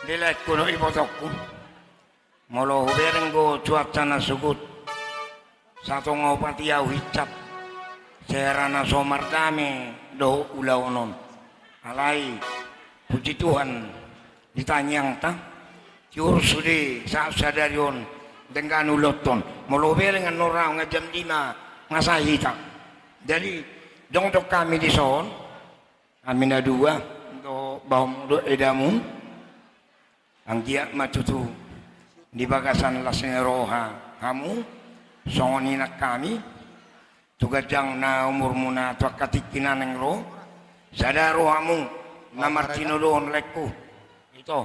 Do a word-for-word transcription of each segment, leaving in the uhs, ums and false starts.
Di laengku dohot ibotongku. Molo hubereng do cuaca na sogot, satonga opat i ahu hinsat, sai ra na so mardame dohot ulaon on. Alai, puji Tuhan, di tangiangta, tiur sude sahat sadari on denggan ulaonta on. Molo hubereng annon ra nunga jam lima nga sae hita. Jadi, adong do hami dison, hami na dua, dohot baomu dohot edamu. Anggiat ma tutu di bagasan las ni roha hamu, songon i nang hami, tu ganjang na umurmuna tu angka tingki na naeng ro, sada rohamu na martinodohon laengku. Ito,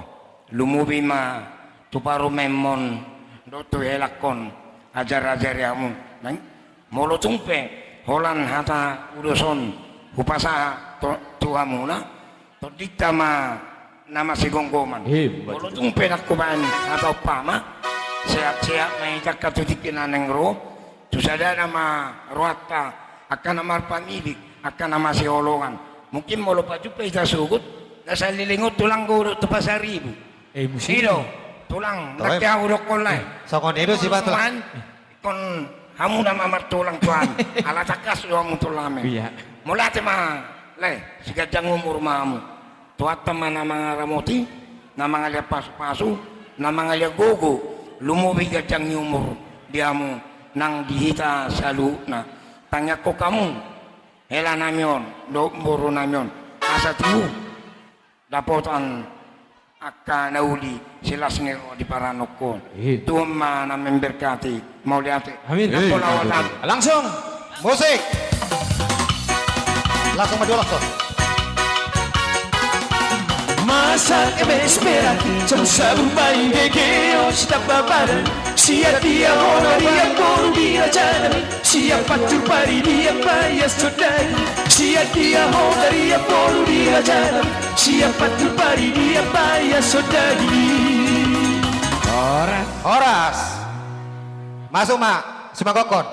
lumobi ma tu parumaenmon dohot tu helangkon, ajar-ajari hamu. Nang, molo tung pe holan hata ulos on hupasahat tu, tu hamuna, tondinta ma na masigomgoman. Molo tung pe ndang hubaen hata umpama, sehat-sehat ma hita angka tu tingki na naeng ro, tu sadana ma rohanta angka na marpamilik, angka na masihaholongan. Mungkin molo pajumpa hita sogot, na saleleng on tulang do hudok tu Pasaribu. Eh, musim. I do, tulang, ndang pe ahu hudokkon lae. Songon i do sipata. Ingkon hamu nama martulang tu hami. Ala tangkas do hamu tulang. Iya. Mauliate ma lae, sai ganjang umur ma hamu. Tuhanta ma na mangaramoti, na mangalean pasupasu, na mangalean gogo, lumobi ganjang ni umur di hamu nang di hita saluhutna. Tangiangkon hamu, hela nami on dohot boru nami on, asa tiu dapotan angka na uli silas ni roha di paranongkon. Iya. Tuhan ma na memberkati. Mauliate. Amin. Iya, pola amin. Langsung. Musik. Langsung maju, langsung. Masak M S P R, sabu-sabu bahen gegeon, sitamba badan. Sian dia ho na riap boru di raja nami. Sian pancur paridian baya sondai. Sian dia ho na riap boru di raja nami. Sian pancur paridian baya sondai. Horas. Horas. Masuk ma, simangokkon.